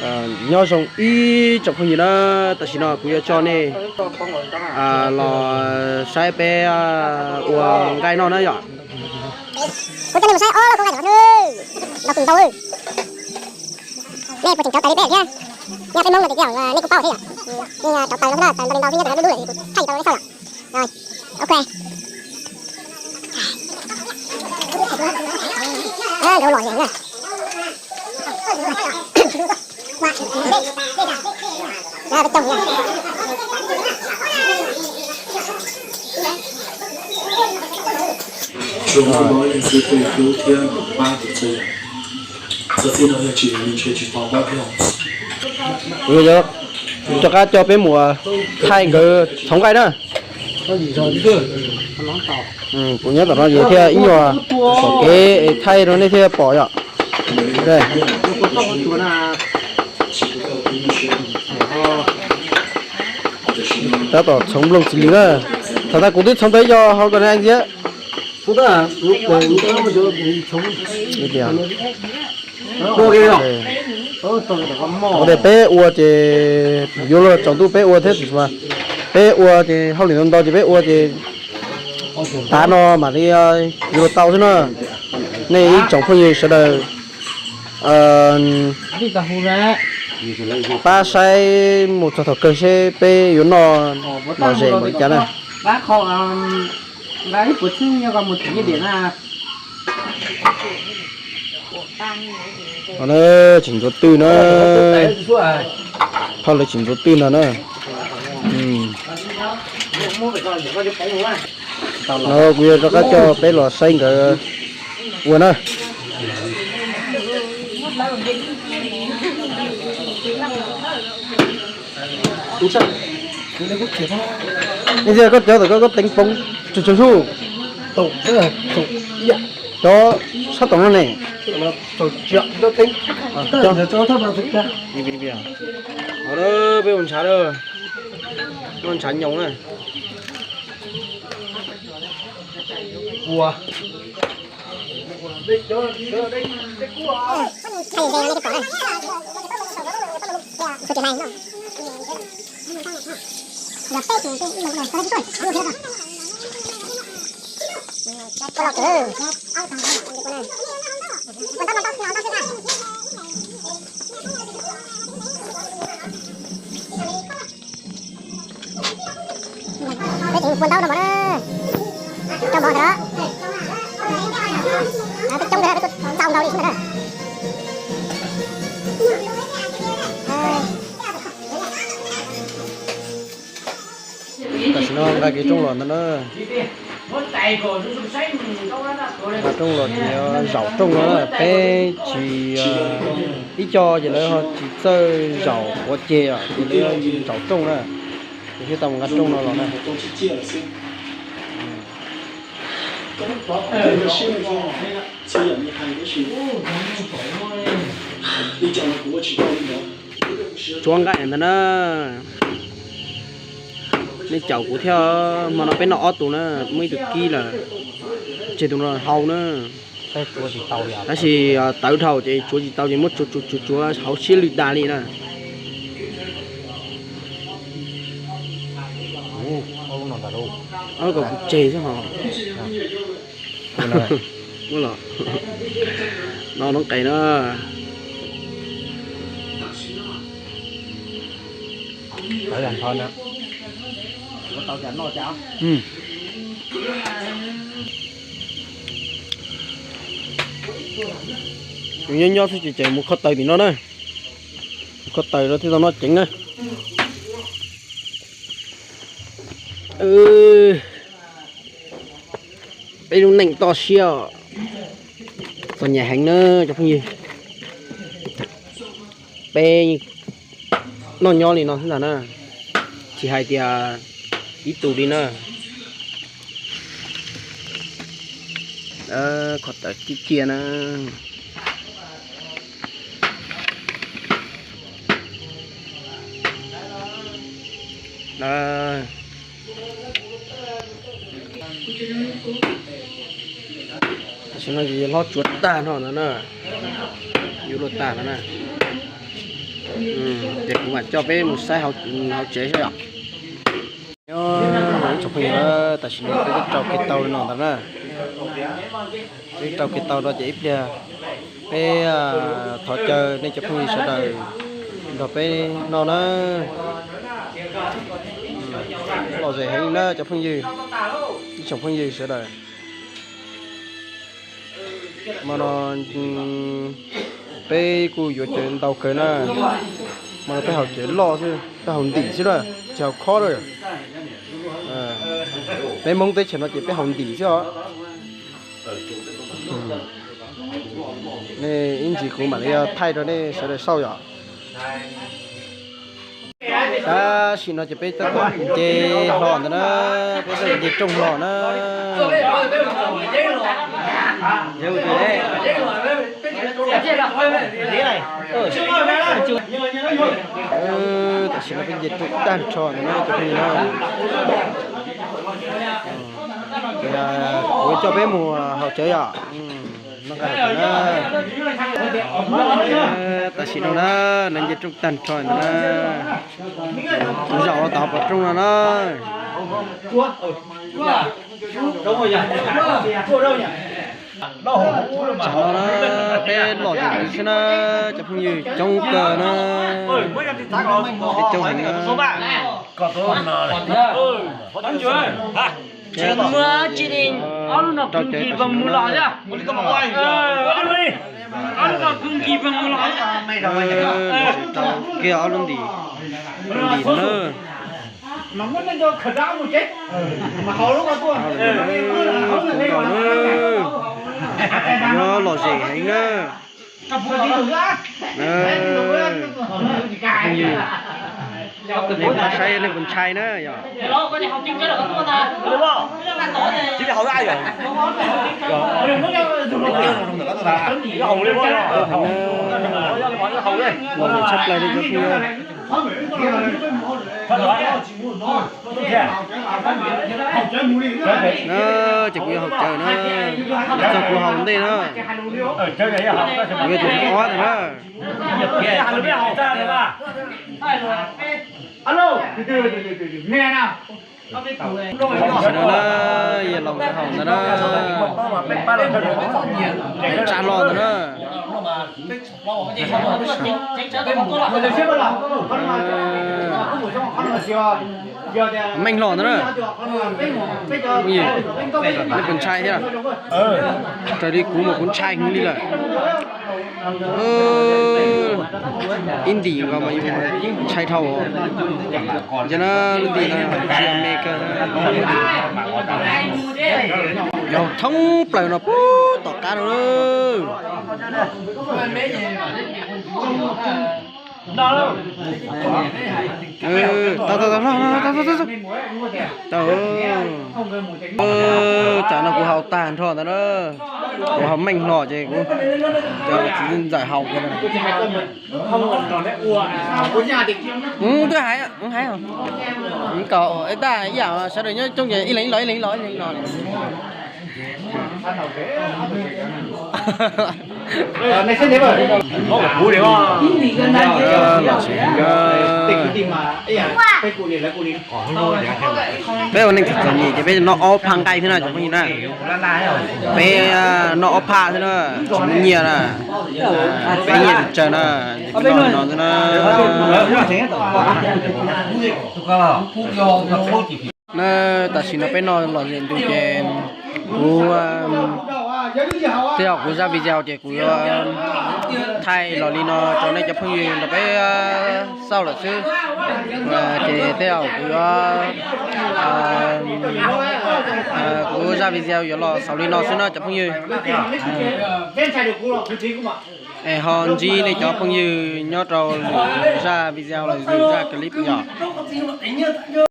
Nyob zoo ib tsoom phooj ywg na, tam sim no kuv yuav coj nej los saib peb ua nqaij noj na yom. Kuv coj nej mus saib ob lub nqaij los ntau, nej puas tseem rauv taws li peb thiab? Yog peb Hmoob no tiag tiag nej kuj paub thiab yom. Nej rauv taws no thiab, taws ntau li ntau thiab, nyob tau dub dub lawm kuv thaij tau nej xauj yom. Ok. Nkawd los zeeg na. Kuv yuav rov qab coj peb mus thaij nkawd txhoov nqaij na. Kuv nyob tom no ces thiaj ib nyuag pom kev es thaij rau nej thiaj pom yom. Tab tom txhoov nplooj txiv lws na. Thaum ntawd kuv twb txhoov tau ib co hauv ko na Ntxiab. Ua tias peb ua ces yuav luag tsaus ntuj peb ua thiab, peb ua ces hauj lwm ntau ntau ces peb ua ces tav no mam li yuav luag tau xwb na. Nej ib tsoom phooj ywg sawv daws pab saib mus txog thaum kawg seb peb yuav noj lom zem npaum li cas na. Tsis ntxuav twj na, phauj lawv tsis ntxuav twj ntag na. No kuv yuav rov qab coj peb los saib nkawd ua na. Ib txhia koj cov tawm koj, koj teev poob tsuag tsuag zuj. Cov sab toom no ne. Peb ua ntshav, noj ntshav nyoos na. Ua. Peb tseem ua ntaub no mas na, rau npog ntawd, peb coob ntawd peb tuaj txaus nkaus li xwb ntag na. Tam sim no nqa kev rooj los ntag na. Nqa rooj los ces zaum rooj no na, peb tsis, ib co ces lawv ho tsis txawj zaum quav ceg os, ces lawv zaum rooj na, ces thiaj tau mus nqa rooj no los na. Tsuav nqaij ntag na. Nej caum kuv thiab, hmo no peb noj ob tug na, muaj ib tug kib lawm, tseg tus no hau na. Tab sis tawv dhau ces tsuav tsis tau ces muab tsuav tsuav tsuav tsuav hauv siab lwj dag li na. Kom kuv tseg xwb ho. Muab los no, no qes na. Nyob nyob xwb ces mus kho taws tim no na. Mus kho taws no thiaj tau noj ceev na. Peb lub neej toj siab os, txom nyem heev na cov phooj ywg. Peb noj nyob li no xwb ntag na, tsis hais tias ib tug li na. Kho taws kiag kiag na. Tam sim no ces hlob tsuav tag no ntag na, yuav luag tag no na. Ces kuv mam coj peb mus saib hauv tsev xwb yom. Nyob zoo ib tsoom phooj ywg, tam sim no peb twb rau kiag tau li no ntawd na. Twb rau kiag tau no ces ib pliag peb thov caw nej cov phooj ywg sawv daws nrog peb noj na. Lom zem heev na cov phooj ywg, ib tsoom phooj ywg sawv daws. Mas no peb kuj yuav cawv ntau kawg na. Mas no peb haus cawv loj xwb, peb haus ntim xwb na, tsis haus khob na. Peb Hmoob teb chaws no ces peb haus ntim xwb os. Nej ib ntsis kuv mam li thaij rau nej sawv daws saib yom. Tam sim no ces peb tab tom nce hlo ntawd na, peb tab tom nce rooj hlo na. Tam sim no peb nce rooj tag nrho ntawd na cov phooj ywg na. Kuv coj peb mus haus cawv yom. Tam sim no na, lawv nce rooj tag nrho ntawd na. Kuv zaum los tom pov rooj no na. Tsam no na, peb lom zem xwb na, cov phooj ywg coob kawg na, peb coob heev na. Ces muab tsis di ob lub no kws nkis vee mus los thiab. Ob lub no kws nkis vee mus los thiab. Kiag ob lub ntim, ntim na. Nyob lom zem heev na. Nej pab saib nej puas ntshai na yom. Lom zem tshaj plaws li cov phooj ywg. Ces kuv yuav haus cawv na, txog kuv haus ntej na, kuv yuav tus thib ob ntag na. Tam sim no na, yog los haus ntawd na. Tsa hlo ntawd na. Meej hlo ntawd na. Nej puas ntshai thiab? Raws li kuv mas kuv ntshai heev li lawm. Ib ntim nkaus mas yus ntshai dhau. Ces na lub ntim no tsis me kawg. Yog thoob plaws no puag tom qab no. Tsam no kuv haus tag nrho ntawd na, kuv haus meej hlo ces kuv cov txiv ntxawm haus kiag. Twb hais, hais kom ib tag ib yam sawv daws nyob coob ces ib leeg ib los ib leeg ib los ib leeg ib los. Lom zem heev. Peb ua neej txom txom nyem ces peb noj ob phaj nqaij xwb na cov phooj ywg na. Peb noj ob phaj xwb na, tsis muaj nyiaj na. Peb nyiaj tsis tsawg na, ces peb noj li no xwb na. Na, tam sim no peb noj lom zem ntu ces kuv tej zaum kuv zaj video ces kuv yuav thaij los li no rau nej cov phooj ywg nrog peb xauj lawm xwb. Ces tej zaum kuv yuav, kuv zaj video yuav los xaus li no xwb na cov phooj ywg. Es ho ntsib nej cov phooj ywg nyob rau lwm zaj video los lwm zaj clip yom.